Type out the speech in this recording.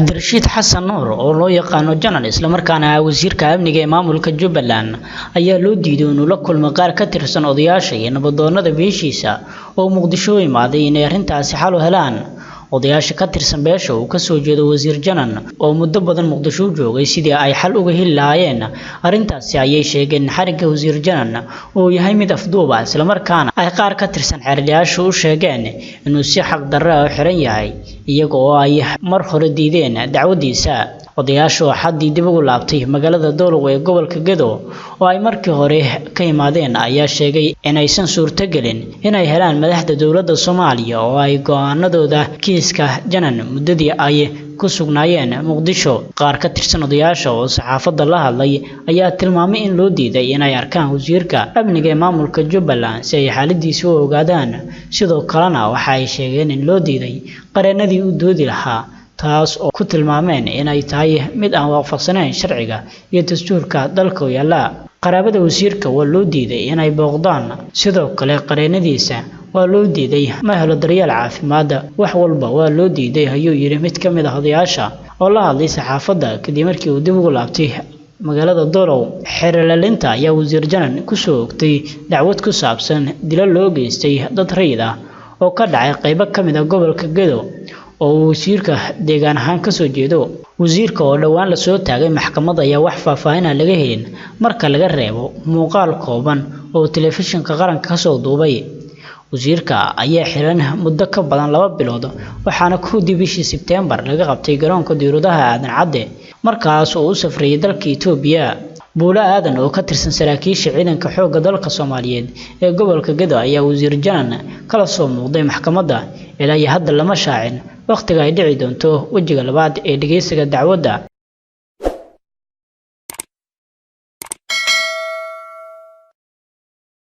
Cabdirashiid Xasan Nuur oo loo yaqaano Janan isla markaana ah wasiirka amniga ee maamulka Jubbaland ayaa loo diiday inuu la kulmo qaar ka tirsan odayaasha iyo nabadoonnada beeshiisa oo Muqdisho u imaaday inay arrintaasi xal u helaan. Odayaasha ka tirsan beesha uu ka soo jeedo wasiir Janan oo muddo badan Muqdisho u joogay sidii ay xal uga heli lahaayeen arrintaasi ayay sheegeen in xarigga wasiir Janan uu yahay mid afduub ah isla markaana ay qaar ka tirsan xeerlayaashu u sheegeen inuu si xaq darro ah u xiran yahay iyaga oo ay mar hore diideen dacwadiisa. Odayaasha oo xaddii dib ugu laabtay magaalada Doolow ee gobolka Gedo oo ay markii hore ka yimaadeen ayaa sheegay inaysan suurtagelin inay helaan madaxda dowladda Soomaaliya oo ay go'aanadooda kiiska Janan muddadii ay ku sugnaayeen Muqdisho. Qaar ka tirsan odayaasha oo saxaafadda la hadlay ayaa tilmaamay in loo diiday inay arkaan wasiirka amniga ee maamulka Jubbaland si ay xaaladiisa u ogaadaan. Sidoo kalena waxa ay sheegeen in loo diiday qareenadii u doodi lahaa taas oo ku tilmaameen inay tahay mid aan waafaqsanayn sharciga iyo dastuurka dalka u yaalla. Qaraabada wasiirka waa loo diiday inay booqdaan, sidoo kale qareenadiisa waa loo diiday, ma helo daryeel caafimaad, wax walba waa loo diiday ayuu yidhi mid ka mid ah odayaasha oo la hadlay saxaafadda kadib markii uu dib ugu laabtay magaalada Doolow. Xeer ilaalinta ayaa wasiir Janan ku soo oogtay dacwad ku saabsan dilal loo geystay dad rayid ah oo ka dhacay qaybo ka mid ah gobolka Gedo oo uu wasiirka deegaan ahaan ka soo jeedo. Wasiirka oo dhowaan la soo taagay maxkamad ayaa wax faahfaahin ah laga helin marka laga reebo muuqaal kooban oo telefishinka qaranka ka soo duubay. Wasiirka ayaa xiran muddo ka badan 2 bilood waxaana kowdii bishii Sebteembar laga qabtay garoonka diyaaradaha Aadan Cadde markaas oo uu u safrayay dalka Itoobiya. Buule Aadan oo ka tirsan saraakiisha ciidanka xoogga dalka Soomaaliyeed ee gobolka Gedo ayaa wasiir Janan kala soo muuqday maxkamadda. Ilaa iyo hadda lama shaacin waqtiga ay dhici doonto wejiga labaad ee dhageysiga dacwadda.